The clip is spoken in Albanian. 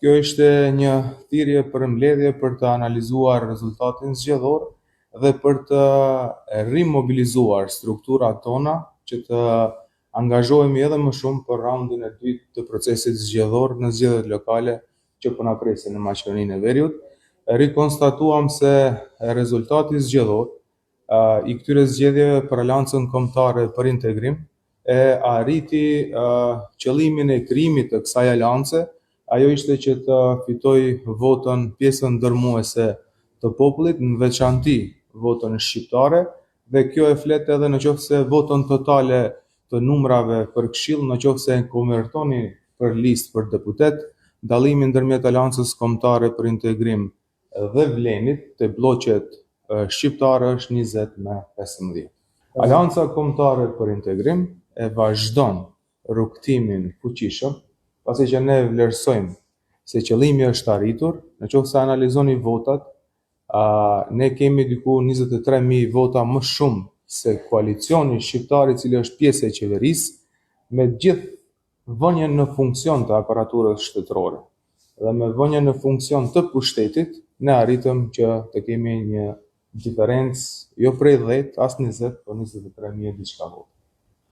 Kjo ishte një thirrje për mbledhje për të analizuar rezultatin zgjedhor dhe për të rimobilizuar strukturat tona që të angazhohemi edhe më shumë për raundin e dytë të procesit zgjedhor në zgjedhjet lokale që po na presin në Maqedoninë e Veriut. Rikonstatuam se rezultati zgjedhor i këtyre zgjedhjeve për Aleancën Kombëtare për Integrim e arriti qëllimin e krijimit të kësaj aleance, ajo ishte që të fitojë votën pjesën dërmuese të popullit, në veçanti votën shqiptare, dhe kjo e flet edhe në qoftë se votën totale të numrave për këshill, në qoftë se e konvertoni për listë për deputet, dallimi ndërmjet Aleancës Kombëtare për Integrim dhe Vlenit te blloqet shqiptare është 20 me 15. Aleanca Kombëtare për Integrim e vazhdon rrugëtimin fuqishëm, pasi që ne vlerësojmë se qëllimi është arritur, në qoftë se analizoni votat, ne kemi diku 23.000 vota më shumë se koalicioni shqiptar i cili është pjesë e qeverisë, me gjithë vënien në funksion të aparaturës shtetërore dhe me vënien në funksion të pushtetit, ne arritëm që të kemi një diferencë jo prej 10, as 20, por 23.000 e diçka vota.